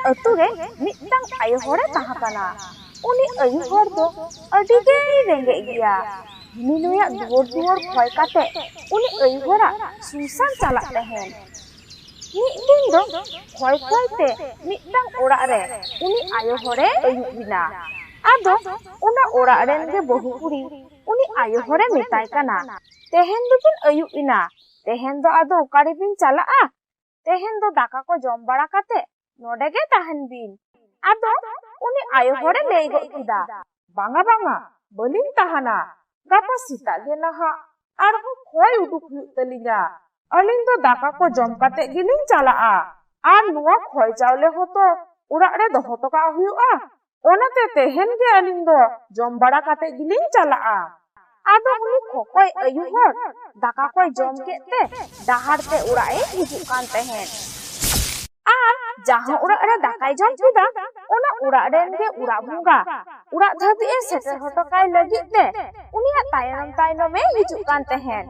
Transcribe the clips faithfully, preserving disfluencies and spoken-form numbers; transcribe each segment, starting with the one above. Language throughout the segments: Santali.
ᱟᱹᱛᱩ ᱨᱮ ᱢᱤᱫᱴᱟᱝ ᱟᱭᱳ ᱦᱚᱲᱮ ᱛᱟᱦᱮᱸ ᱠᱟᱱᱟ᱾ ᱩᱱᱤ ᱟᱭᱳ ᱦᱚᱲ ᱫᱚ ᱟᱹᱰᱤ ᱜᱮᱭ ᱨᱮᱸᱜᱮᱡ ᱜᱮᱭᱟ᱾ ᱦᱟᱹᱱᱤ ᱱᱩᱭᱟᱜ ᱫᱩᱣᱟᱹᱨ ᱫᱩᱣᱟᱹᱨ ᱠᱷᱚᱭ ᱠᱟᱛᱮ ᱩᱱᱤ ᱟᱭᱳ ᱦᱚᱲᱟᱜ ᱥᱚᱝᱥᱟᱨ ᱪᱟᱞᱟᱜ ᱛᱟᱦᱮᱸᱱ᱾ ᱢᱤᱫ ᱫᱤᱱ ᱫᱚ ᱠᱷᱚᱭ ᱠᱷᱚᱭ ᱛᱮ ᱢᱤᱫᱴᱟᱝ ᱚᱲᱟᱜ ᱨᱮ ᱩᱱᱤ ᱟᱭᱳ ᱦᱚᱲᱮ ᱟᱹᱭᱩᱵ ᱮᱱᱟ᱾ ᱟᱫᱚ ᱚᱱᱟ ᱚᱲᱟᱜ ᱨᱮᱱ ᱜᱮ ᱵᱟᱹᱦᱩ ᱠᱩᱲᱤ ᱩᱱᱤ ᱟᱭᱳ ᱦᱚᱲᱮ ᱢᱮᱛᱟᱭ ᱠᱟᱱᱟ, "ᱛᱮᱦᱮᱧ ᱫᱚᱵᱤᱱ ᱟᱹᱭᱩᱵ ᱮᱱᱟ, ᱛᱮᱦᱮᱧ ᱫᱚ ᱟᱫᱚ ᱚᱠᱟ ᱨᱮᱵᱤᱱ ᱪᱟᱞᱟᱜᱼᱟ? ᱛᱮᱦᱮᱧ ᱫᱚ ᱫᱟᱠᱟ ᱠᱚ ᱡᱚᱢ ᱵᱟᱲᱟ ᱠᱟᱛᱮ ᱱᱚᱰᱮ ᱜᱮ ᱛᱟᱦᱮᱱ ᱵᱤᱱ᱾" ᱟᱫᱚ ᱩᱱᱤ ᱟᱭᱳ ᱦᱚᱲᱮ ᱞᱟᱹᱭ ᱜᱚᱫ ᱠᱮᱫᱟ, "ᱵᱟᱝᱟ, ᱵᱟᱝᱟ, ᱵᱟᱹᱞᱤᱧ ᱛᱟᱦᱮᱱᱟ᱾ ᱜᱟᱯᱟ ᱥᱮᱛᱟᱜ ᱜᱮ ᱱᱟᱦᱟᱜ ᱟᱨᱦᱚᱸ ᱠᱷᱚᱭ ᱩᱰᱩᱠ ᱦᱩᱭᱩᱜ ᱛᱟᱹᱞᱤᱧᱟ᱾ ᱟᱹᱞᱤᱧ ᱫᱚ ᱫᱟᱠᱟ ᱠᱚ ᱡᱚᱢ ᱠᱟᱛᱮ ᱜᱮᱞᱤᱧ ᱪᱟᱞᱟᱜᱼᱟ᱾ ᱟᱨ ᱱᱚᱣᱟ ᱠᱷᱚᱭ ᱪᱟᱣᱞᱮ ᱦᱚᱸᱛᱚ ᱚᱲᱟᱜ ᱨᱮ ᱫᱚᱦᱚ ᱦᱚᱴᱚ ᱠᱟᱜ ᱦᱩᱭᱩᱜᱼᱟ᱾ ᱚᱱᱟᱛᱮ ᱛᱮᱦᱮᱧ ᱜᱮ ᱟᱹᱞᱤᱧ ᱫᱚ ᱡᱚᱢ ᱵᱟᱲᱟ ᱠᱟᱛᱮ ᱜᱮᱞᱤᱧ ᱪᱟᱞᱟᱜᱼᱟ᱾" ᱟᱫᱚ ᱩᱱᱤ ᱠᱷᱚᱠᱚᱭ ᱟᱭᱳ ᱦᱚᱲ ᱫᱟᱠᱟ ᱠᱚᱭ ᱡᱚᱢ ᱠᱮᱫ ᱛᱮ ᱰᱟᱦᱟᱨ ᱛᱮ ᱚᱲᱟᱜ ᱮ ᱦᱤᱡᱩᱜ ᱠᱟᱱ ᱛᱟᱦᱮᱸᱫ᱾ ᱟᱨ ᱡᱟᱦᱟᱸ ᱚᱲᱟᱜ ᱨᱮ ᱫᱟᱠᱟᱭ ᱡᱚᱢ ᱠᱮᱫᱟ, ᱚᱱᱟ ᱚᱲᱟᱜ ᱨᱮᱱ ᱜᱮ ᱚᱲᱟᱜ ᱵᱚᱸᱜᱟ ᱚᱲᱟᱜ ᱫᱷᱟᱹᱵᱤᱡ ᱮ ᱥᱮᱴᱮᱨ ᱦᱚᱴᱚ ᱠᱟᱭ ᱞᱟᱹᱜᱤᱫ ᱛᱮ ᱩᱱᱤᱭᱟᱜ ᱛᱟᱭᱱᱚᱢ ᱛᱟᱭᱱᱚᱢ ᱮ ᱦᱤᱡᱩᱜ ᱠᱟᱱ ᱛᱟᱦᱮᱸᱫ᱾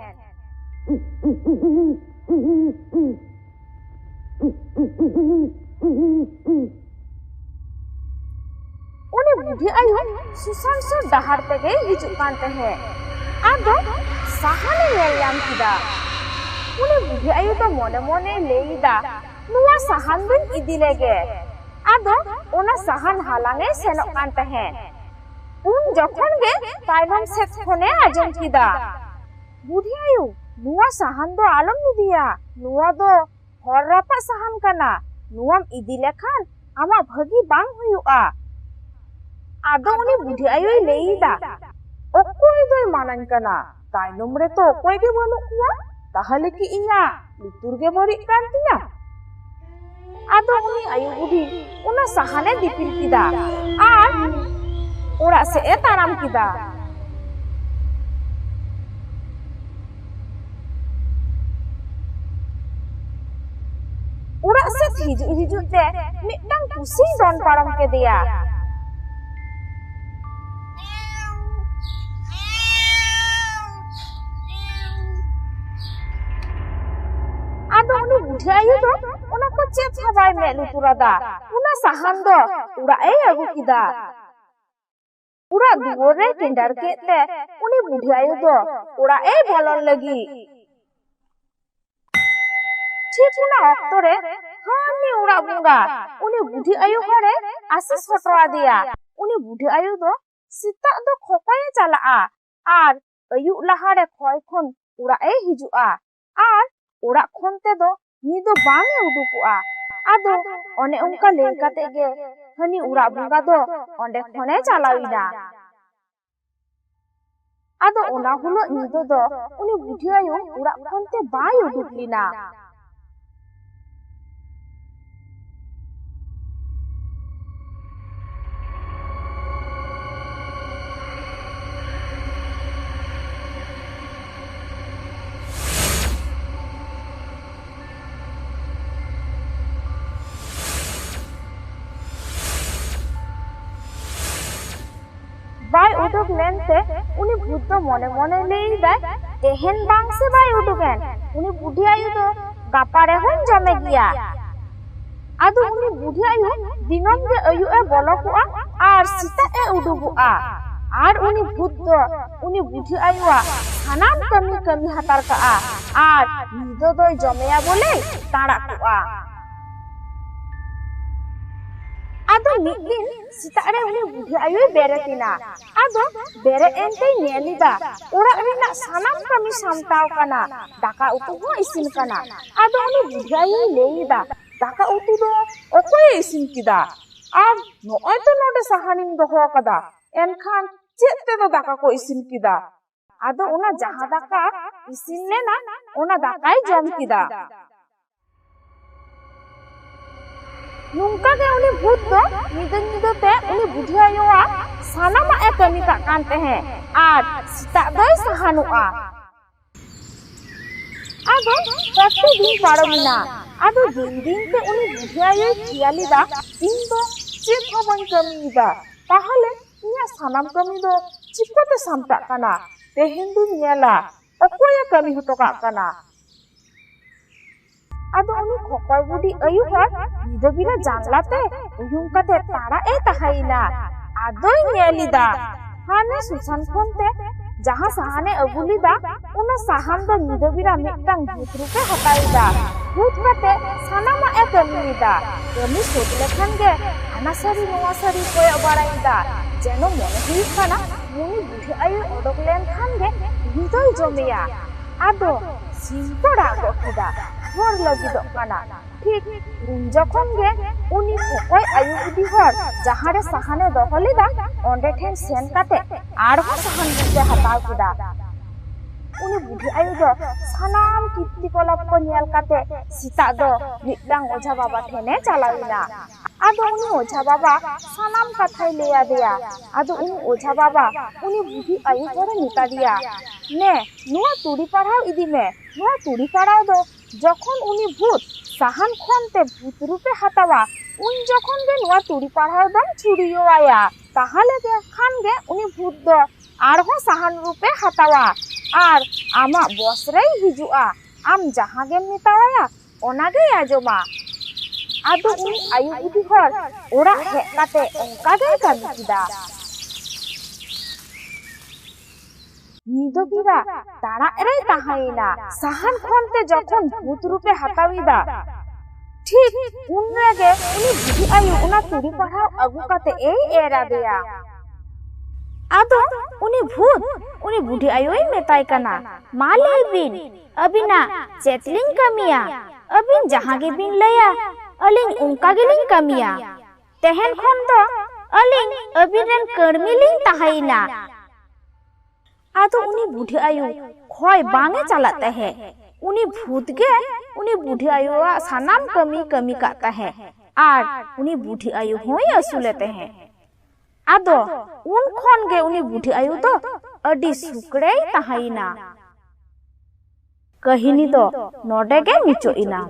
ᱩᱱᱤ ᱵᱩᱰᱷᱤ ᱟᱭᱳ ᱥᱩᱥᱟᱱ ᱥᱩᱨ ᱰᱟᱦᱟᱨ ᱛᱮᱜᱮᱭ ᱦᱤᱡᱩᱜ ᱠᱟᱱ ᱛᱟᱦᱮᱸᱫ᱾ ᱟᱫᱚ ᱥᱟᱦᱟᱱᱮ ᱧᱮᱞ ᱧᱟᱢ ᱠᱮᱫᱟ᱾ ᱩᱱᱤ ᱵᱩᱰᱷᱤ ᱟᱭᱳ ᱫᱚ ᱢᱚᱱᱮ ᱢᱚᱱᱮᱭ ᱞᱟᱹᱭ ᱮᱫᱟ, "ᱱᱚᱣᱟ ᱥᱟᱦᱟᱱ ᱫᱚᱧ ᱤᱫᱤ ᱞᱮᱜᱮ᱾" ᱟᱫᱚ ᱚᱱᱟ ᱥᱟᱦᱟᱱ ᱦᱟᱞᱟᱝ ᱮ ᱥᱮᱱᱚᱜ ᱠᱟᱱ ᱛᱟᱦᱮᱸᱫ᱾ ᱩᱱ ᱡᱚᱠᱷᱚᱱ ᱜᱮ ᱛᱟᱭᱱᱚᱢ ᱥᱮᱫ ᱠᱷᱚᱱᱮ ᱟᱸᱡᱚᱢ ᱠᱮᱫᱟ, "ᱵᱩᱰᱷᱤ ᱟᱭᱳ, ᱱᱚᱣᱟ ᱥᱟᱦᱟᱱ ᱫᱚ ᱟᱞᱚᱢ ᱤᱫᱤᱭᱟ, ᱱᱚᱣᱟ ᱫᱚ ᱦᱚᱨ ᱨᱟᱯᱟᱜ ᱥᱟᱦᱟᱱ ᱠᱟᱱᱟ, ᱱᱚᱣᱟᱢ ᱤᱫᱤ ᱞᱮᱠᱷᱟᱱ ᱟᱢᱟᱜ ᱵᱷᱟᱹᱜᱤ ᱵᱟᱝ ᱦᱩᱭᱩᱜᱼᱟ᱾" ᱟᱫᱚ ᱩᱱᱤ ᱵᱩᱰᱷᱤ ᱟᱭᱳᱭ ᱞᱟᱹᱭ ᱮᱫᱟ, "ᱚᱠᱚᱭ ᱫᱚᱭ ᱢᱟᱱᱟᱧ ᱠᱟᱱᱟ? ᱛᱟᱭᱱᱚᱢ ᱨᱮᱛᱚ ᱚᱠᱚᱭ ᱜᱮ ᱵᱟᱹᱱᱩᱜ ᱠᱚᱣᱟ, ᱛᱟᱦᱞᱮ ᱠᱤ ᱤᱧᱟᱜ ᱞᱩᱛᱩᱨ ᱜᱮ ᱵᱟᱹᱲᱤᱡ ᱠᱟᱱ ᱛᱤᱧᱟ?" ᱟᱫᱚ ᱩᱱᱤ ᱟᱭᱳ ᱵᱩᱰᱷᱤ ᱚᱱᱟ ᱥᱟᱦᱟᱱᱮ ᱫᱤᱯᱤᱞ ᱠᱮᱫᱟ ᱟᱨ ᱚᱲᱟᱜ ᱥᱮᱫ ᱮ ᱛᱟᱲᱟᱢ ᱠᱮᱫᱟ᱾ ᱚᱲᱟᱜ ᱥᱮᱫ ᱦᱤᱡᱩᱜ ᱦᱤᱡᱩᱜ ᱛᱮ ᱢᱤᱫᱴᱟᱝ ᱯᱩᱥᱤᱭ ᱫᱚᱱ ᱯᱟᱨᱚᱢ ᱠᱮᱫᱮᱭᱟ᱾ ᱟᱫᱚ ᱩᱱᱤ ᱵᱩᱰᱷᱤ ᱟᱭᱳ ᱫᱚ ᱚᱱᱟ ᱠᱚ ᱪᱮᱫ ᱦᱚᱸ ᱵᱟᱭ ᱢᱮᱫ ᱞᱩᱛᱩᱨ ᱟᱫᱟ᱾ ᱚᱱᱟ ᱥᱟᱦᱟᱱ ᱫᱚ ᱚᱲᱟᱜ ᱮᱭ ᱟᱹᱜᱩ ᱠᱮᱫᱟ᱾ ᱚᱲᱟᱜ ᱫᱩᱣᱟᱹᱨ ᱨᱮ ᱴᱮᱸᱰᱟᱨ ᱠᱮᱫ ᱛᱮ ᱩᱱᱤ ᱵᱩᱰᱷᱤ ᱟᱭᱳ ᱫᱚ ᱚᱲᱟᱜ ᱮᱭ ᱵᱚᱞᱚᱱ ᱞᱟᱹᱜᱤᱫ᱾ ᱴᱷᱤᱠ ᱚᱱᱟ ᱚᱠᱛᱚ ᱨᱮ ᱦᱟᱹᱱᱤ ᱚᱲᱟᱜ ᱵᱚᱸᱜᱟ ᱩᱱᱤ ᱵᱩᱰᱷᱤ ᱟᱭᱳ ᱦᱚᱲᱮ ᱟᱥᱤᱥ ᱦᱚᱴᱚ ᱟᱫᱮᱭᱟ᱾ ᱩᱱᱤ ᱵᱩᱰᱷᱤ ᱟᱭᱳ ᱫᱚ ᱥᱮᱛᱟᱜ ᱫᱚ ᱠᱷᱚᱠᱚᱭᱮ ᱪᱟᱞᱟᱜᱼᱟ ᱟᱨ ᱟᱹᱭᱩᱵ ᱞᱟᱦᱟᱨᱮ ᱠᱷᱚᱭ ᱠᱷᱚᱱ ᱚᱲᱟᱜ ᱮ ᱦᱤᱡᱩᱜᱼᱟ ᱟᱨ ᱚᱲᱟᱜ ᱠᱷᱚᱱ ᱛᱮᱫᱚ ᱧᱤᱫᱟᱹ ᱵᱟᱝ ᱮ ᱩᱰᱩᱠᱚᱜᱼᱟ᱾ ᱟᱫᱚ ᱚᱱᱮ ᱚᱱᱠᱟ ᱞᱟᱹᱭ ᱠᱟᱛᱮ ᱜᱮ ᱦᱟᱹᱱᱤ ᱚᱲᱟᱜ ᱵᱚᱸᱜᱟ ᱫᱚ ᱚᱸᱰᱮ ᱠᱷᱚᱱᱮ ᱪᱟᱞᱟᱣ ᱮᱱᱟ᱾ ᱟᱫᱚ ᱚᱱᱟ ᱦᱤᱞᱳᱜ ᱧᱤᱫᱟᱹ ᱫᱚ ᱩᱱᱤ ᱵᱩᱰᱷᱤ ᱟᱭᱳ ᱚᱲᱟᱜ ᱠᱷᱚᱱ ᱛᱮ ᱵᱟᱭ ᱩᱰᱩᱠ ᱞᱮᱱᱟ᱾ ᱵᱟᱭ ᱩᱰᱩᱠ ᱞᱮᱱᱛᱮ ᱩᱱᱤ ᱵᱷᱩᱛ ᱫᱚ ᱢᱚᱱᱮ ᱢᱚᱱᱮ ᱞᱟᱹᱭ ᱮᱫᱟᱭ, "ᱛᱮᱦᱮᱧ ᱵᱟᱝ ᱥᱮ ᱵᱟᱭ ᱩᱰᱩᱠ ᱮᱱ, ᱩᱱᱤ ᱵᱩᱰᱷᱤ ᱟᱭᱳ ᱫᱚ ᱜᱟᱯᱟ ᱨᱮᱦᱚᱸᱧ ᱡᱚᱢᱮ ᱜᱮᱭᱟ᱾" ᱟᱫᱚ ᱩᱱᱤ ᱵᱩᱰᱷᱤ ᱟᱭᱳ ᱫᱤᱱᱟᱹᱢ ᱜᱮ ᱟᱹᱭᱩᱵ ᱮ ᱵᱚᱞᱚ ᱠᱚᱜᱼᱟ ᱟᱨ ᱥᱮᱛᱟᱜ ᱮ ᱩᱰᱩᱠᱚᱜᱼᱟ᱾ ᱟᱨ ᱩᱱᱤ ᱵᱷᱩᱛ ᱫᱚ ᱩᱱᱤ ᱵᱩᱰᱷᱤ ᱟᱭᱳᱣᱟᱜ ᱥᱟᱱᱟᱢ ᱠᱟᱹᱢᱤ ᱠᱟᱹᱢᱤ ᱦᱟᱛᱟᱲ ᱠᱟᱜᱼᱟ ᱟᱨ ᱧᱤᱫᱟᱹ ᱫᱚᱭ ᱡᱚᱢᱮᱭᱟ ᱵᱚᱞᱮ ᱛᱟᱲᱟᱜ ᱠᱚᱜᱼᱟ᱾ ᱟᱫᱚ ᱢᱤᱫ ᱫᱤᱱ ᱥᱮᱛᱟᱜ ᱨᱮ ᱩᱱᱤ ᱵᱩᱰᱷᱤ ᱟᱭᱳᱭ ᱵᱮᱨᱮᱫ ᱮᱱᱟ᱾ ᱟᱫᱚ ᱵᱮᱨᱮᱫ ᱮᱱᱛᱮᱭ ᱧᱮᱞ ᱮᱫᱟ, ᱚᱲᱟᱜ ᱨᱮᱱᱟᱜ ᱥᱟᱱᱟᱢ ᱠᱟᱹᱢᱤ ᱥᱟᱢᱴᱟᱣ ᱠᱟᱱᱟ, ᱫᱟᱠᱟ ᱩᱛᱩ ᱦᱚᱸ ᱤᱥᱤᱱ ᱠᱟᱱᱟ᱾ ᱟᱫᱚ ᱩᱱᱤ ᱵᱩᱰᱷᱤ ᱟᱭᱳᱭ ᱞᱟᱹᱭ ᱮᱫᱟ, "ᱫᱟᱠᱟ ᱩᱛᱩ ᱫᱚ ᱚᱠᱚᱭᱮ ᱤᱥᱤᱱ ᱠᱮᱫᱟ? ᱟᱨ ᱱᱚᱜᱼᱚᱭ ᱛᱚ ᱱᱚᱰᱮ ᱥᱟᱦᱟᱱᱤᱧ ᱫᱚᱦᱚ ᱟᱠᱟᱫᱟ, ᱮᱱᱠᱷᱟᱱ ᱪᱮᱫ ᱛᱮᱫᱚ ᱫᱟᱠᱟ ᱠᱚ ᱤᱥᱤᱱ ᱠᱮᱫᱟ?" ᱟᱫᱚ ᱚᱱᱟ ᱡᱟᱦᱟᱸ ᱫᱟᱠᱟ ᱤᱥᱤᱱ ᱞᱮᱱᱟ, ᱚᱱᱟ ᱫᱟᱠᱟᱭ ᱡᱚᱢ ᱠᱮᱫᱟ᱾ ᱱᱚᱝᱠᱟ ᱜᱮ ᱩᱱᱤ ᱵᱷᱩᱛ ᱫᱚ ᱧᱤᱫᱟᱹ ᱧᱤᱫᱟᱹ ᱛᱮ ᱩᱱᱤ ᱵᱩᱰᱷᱤ ᱟᱭᱳᱣᱟᱜ ᱥᱟᱱᱟᱢᱟᱜ ᱮ ᱠᱟᱹᱢᱤ ᱠᱟᱜ ᱠᱟᱱ ᱛᱟᱦᱮᱸᱫ ᱟᱨ ᱥᱮᱛᱟᱜ ᱫᱚᱭ ᱥᱟᱦᱟᱱᱚᱜᱼᱟ᱾ ᱟᱫᱚ ᱠᱚᱛᱮ ᱫᱤᱱ ᱯᱟᱨᱚᱢᱮᱱᱟ᱾ ᱟᱫᱚ ᱫᱤᱱ ᱫᱤᱱ ᱛᱮ ᱩᱱᱤ ᱵᱩᱰᱷᱤ ᱟᱭᱳᱭ ᱠᱷᱮᱭᱟᱞ ᱮᱫᱟ, "ᱤᱧ ᱫᱚ ᱪᱮᱫ ᱦᱚᱸ ᱵᱟᱹᱧ ᱠᱟᱹᱢᱤᱭᱮᱫᱟ, ᱛᱟᱦᱚᱞᱮ ᱤᱧᱟᱹᱜ ᱥᱟᱱᱟᱢ ᱠᱟᱹᱢᱤ ᱫᱚ ᱪᱤᱠᱟᱹᱛᱮ ᱥᱟᱢᱴᱟᱜ ᱠᱟᱱᱟ? ᱛᱮᱦᱮᱧ ᱫᱩᱧ ᱧᱮᱞᱟ ᱚᱠᱚᱭᱮ ᱠᱟᱹᱢᱤ ᱦᱚᱴᱚ ᱠᱟᱜ ᱠᱟᱱᱟ᱾" ᱟᱫᱚ ᱩᱱᱤ ᱠᱷᱚᱠᱚᱭ ᱵᱩᱰᱷᱤ ᱟᱭᱳ ᱦᱚᱲ ᱧᱤᱫᱟᱹ ᱵᱮᱲᱟ ᱡᱟᱱᱞᱟ ᱛᱮ ᱩᱭᱩᱝ ᱠᱟᱛᱮ ᱛᱟᱲᱟᱜ ᱮ ᱛᱟᱦᱮᱸᱭᱮᱱᱟ᱾ ᱟᱫᱚᱭ ᱧᱮᱞ ᱮᱫᱟ, ᱦᱟᱱᱮ ᱥᱩᱥᱟᱱ ᱠᱷᱚᱱ ᱛᱮ ᱡᱟᱦᱟᱸ ᱥᱟᱦᱟᱱᱮ ᱟᱹᱜᱩ ᱞᱮᱫᱟ, ᱚᱱᱟ ᱥᱟᱦᱟᱱ ᱫᱚ ᱧᱤᱫᱟᱹ ᱵᱮᱲᱟ ᱢᱤᱫᱴᱟᱝ ᱵᱷᱩᱛ ᱨᱩᱯᱮ ᱦᱟᱛᱟᱣ ᱮᱫᱟ᱾ ᱵᱷᱩᱛ ᱠᱟᱛᱮ ᱥᱟᱱᱟᱢᱟᱜ ᱮ ᱠᱟᱹᱢᱤ ᱮᱫᱟ᱾ ᱠᱟᱹᱢᱤ ᱥᱟᱹᱛ ᱞᱮᱠᱷᱟᱱ ᱜᱮ ᱦᱟᱱᱟ ᱥᱟᱹᱨᱤ ᱱᱚᱣᱟ ᱥᱟᱹᱨᱤ ᱠᱚᱭᱚᱜ ᱵᱟᱲᱟᱭᱮᱫᱟ, ᱡᱮᱱᱚ ᱢᱚᱱᱮ ᱦᱩᱭᱩᱜ ᱠᱟᱱᱟ ᱩᱱᱤ ᱵᱩᱰᱷᱤ ᱟᱭᱳ ᱚᱰᱚᱠ ᱞᱮᱱᱠᱷᱟᱱ ᱜᱮ ᱩᱱᱤ ᱫᱚᱭ ᱡᱚᱢᱮᱭᱟ᱾ ᱟᱫᱚ ᱥᱤᱢ ᱠᱚ ᱨᱟᱜ ᱜᱚᱫ ᱠᱮᱫᱟ, ᱦᱚᱨ ᱞᱟᱹᱜᱤᱫᱚᱜ ᱠᱟᱱᱟ᱾ ᱴᱷᱤᱠ ᱩᱱ ᱡᱚᱠᱷᱚᱱ ᱜᱮ ᱩᱱᱤ ᱠᱷᱚᱠᱚᱭ ᱟᱭᱳ ᱵᱩᱰᱷᱤ ᱦᱚᱲ ᱡᱟᱦᱟᱸ ᱨᱮ ᱥᱟᱦᱟᱱᱮ ᱫᱚᱦᱚ ᱞᱮᱫᱟ, ᱚᱸᱰᱮ ᱴᱷᱮᱱ ᱥᱮᱱ ᱠᱟᱛᱮ ᱟᱨᱦᱚᱸ ᱥᱟᱦᱟᱱ ᱨᱩᱯᱮ ᱦᱟᱛᱟᱣ ᱠᱮᱫᱟ᱾ ᱩᱱᱤ ᱵᱩᱰᱷᱤ ᱟᱭᱳ ᱫᱚ ᱥᱟᱱᱟᱢ ᱠᱤᱨᱛᱤ ᱠᱚᱞᱟᱯ ᱠᱚ ᱧᱮᱞ ᱠᱟᱛᱮ ᱥᱮᱛᱟᱜ ᱫᱚ ᱢᱤᱫᱴᱟᱝ ᱚᱡᱷᱟ ᱵᱟᱵᱟ ᱴᱷᱮᱱᱮ ᱪᱟᱞᱟᱣ ᱮᱱᱟ᱾ ᱟᱫᱚ ᱩᱱᱤ ᱚᱡᱷᱟ ᱵᱟᱵᱟ ᱥᱟᱱᱟᱢ ᱠᱟᱛᱷᱟᱭ ᱞᱟᱹᱭ ᱟᱫᱮᱭᱟ᱾ ᱟᱫᱚ ᱩᱱᱤ ᱚᱡᱷᱟ ᱵᱟᱵᱟ ᱩᱱᱤ ᱵᱩᱰᱷᱤ ᱟᱭᱳ ᱦᱚᱲᱮ ᱢᱮᱛᱟ ᱫᱮᱭᱟ, ᱱᱮ, ᱱᱚᱣᱟ ᱛᱩᱲᱤ ᱯᱟᱲᱦᱟᱣ ᱤᱫᱤ ᱢᱮ᱾ ᱱᱚᱣᱟ ᱛᱩᱲᱤ ᱯᱟᱲᱦᱟᱣ ᱫᱚ ᱡᱚᱠᱷᱚᱱ ᱩᱱᱤ ᱵᱷᱩᱛ ᱥᱟᱦᱟᱱ ᱠᱷᱚᱱ ᱛᱮ ᱵᱷᱩᱛ ᱨᱩᱯᱮ ᱦᱟᱛᱟᱣᱟ, ᱩᱱ ᱡᱚᱠᱷᱚᱱ ᱜᱮ ᱱᱚᱣᱟ ᱛᱩᱲᱤ ᱯᱟᱲᱦᱟᱣ ᱫᱚᱢ ᱪᱷᱩᱲᱭᱟᱹᱣᱟᱭᱟ᱾ ᱛᱟᱦᱞᱮ ᱜᱮ ᱠᱷᱟᱱ ᱜᱮ ᱩᱱᱤ ᱵᱷᱩᱛ ᱫᱚ ᱟᱨᱦᱚᱸ ᱥᱟᱦᱟᱱ ᱨᱩᱯᱮ ᱦᱟᱛᱟᱣᱟ ᱟᱨ ᱟᱢᱟᱜ ᱵᱚᱥ ᱨᱮᱭ ᱦᱤᱡᱩᱜᱼᱟ᱾ ᱟᱢ ᱡᱟᱦᱟᱸ ᱜᱮᱢ ᱢᱮᱛᱟᱣᱟᱭᱟ, ᱚᱱᱟ ᱜᱮᱭ ᱟᱸᱡᱚᱢᱟ᱾ ᱟᱫᱚ ᱩᱱᱤ ᱟᱭᱳ ᱵᱩᱰᱷᱤ ᱦᱚᱲ ᱚᱲᱟᱜ ᱦᱮᱡ ᱠᱟᱛᱮ ᱚᱱᱠᱟ ᱜᱮᱭ ᱠᱟᱹᱢᱤ ᱠᱮᱫᱟ᱾ ᱧᱤᱫᱟᱹ ᱵᱮᱲᱟ ᱛᱟᱲᱟᱜ ᱨᱮᱭ ᱛᱟᱦᱮᱸᱭᱮᱱᱟ᱾ ᱥᱟᱦᱟᱱ ᱠᱷᱚᱱ ᱛᱮ ᱡᱚᱠᱷᱚᱱ ᱵᱷᱩᱛ ᱨᱩᱯᱮ ᱦᱟᱛᱟᱣ ᱮᱫᱟ, ᱴᱷᱤᱠ ᱩᱱ ᱨᱮᱜᱮ ᱩᱱᱤ ᱵᱩᱰᱷᱤ ᱟᱭᱳ ᱚᱱᱟ ᱛᱩᱲᱤ ᱯᱟᱲᱦᱟᱣ ᱟᱹᱜᱩ ᱠᱟᱛᱮ ᱮᱭ ᱮᱨ ᱟᱫᱮᱭᱟ᱾ ᱟᱫᱚ ᱩᱱᱤ ᱵᱷᱩᱛ ᱩᱱᱤ ᱵᱩᱰᱷᱤ ᱟᱭᱳᱭ ᱢᱮᱛᱟᱭ ᱠᱟᱱᱟ, ᱢᱟ ᱞᱟᱹᱭ ᱵᱤᱱ, ᱟᱹᱵᱤᱱᱟᱜ ᱪᱮᱫ ᱞᱤᱧ ᱠᱟᱹᱢᱤᱭᱟ? ᱟᱹᱵᱤᱱ ᱡᱟᱦᱟᱸ ᱜᱮᱵᱤᱱ ᱞᱟᱹᱭᱟ, ᱟᱹᱞᱤᱧ ᱚᱱᱠᱟ ᱜᱮᱞᱤᱧ ᱠᱟᱹᱢᱤᱭᱟ᱾ ᱛᱮᱦᱮᱧ ᱠᱷᱚᱱ ᱫᱚ ᱟᱹᱞᱤᱧ ᱟᱹᱵᱤᱱ ᱨᱮᱱ ᱠᱟᱹᱲᱢᱤ ᱞᱤᱧ ᱛᱟᱦᱮᱸᱭᱮᱱᱟ᱾ ᱟᱫᱚ ᱩᱱᱤ ᱵᱩᱰᱷᱤ ᱟᱭᱳ ᱠᱷᱚᱭ ᱵᱟᱝ ᱮ ᱪᱟᱞᱟᱜ ᱛᱟᱦᱮᱸᱫ᱾ ᱩᱱᱤ ᱵᱷᱩᱛ ᱜᱮ ᱩᱱᱤ ᱵᱩᱰᱷᱤ ᱟᱭᱳᱣᱟᱜ ᱥᱟᱱᱟᱢ ᱠᱟᱹᱢᱤ ᱠᱟᱹᱢᱤ ᱠᱟᱜ ᱛᱟᱦᱮᱸᱫ ᱟᱨ ᱩᱱᱤ ᱵᱩᱰᱷᱤ ᱟᱭᱳ ᱦᱚᱸᱭ ᱟᱹᱥᱩᱞᱮ ᱛᱟᱦᱮᱸᱫ᱾ ᱟᱫᱚ ᱩᱱ ᱠᱷᱚᱱ ᱜᱮ ᱩᱱᱤ ᱵᱩᱰᱷᱤ ᱟᱭᱳ ᱫᱚ ᱟᱹᱰᱤ ᱥᱩᱠ ᱨᱮᱭ ᱛᱟᱦᱮᱸᱭᱮᱱᱟ᱾ ᱠᱟᱹᱦᱱᱤ ᱫᱚ ᱱᱚᱰᱮ ᱜᱮ ᱢᱩᱪᱟᱹᱫ ᱮᱱᱟ᱾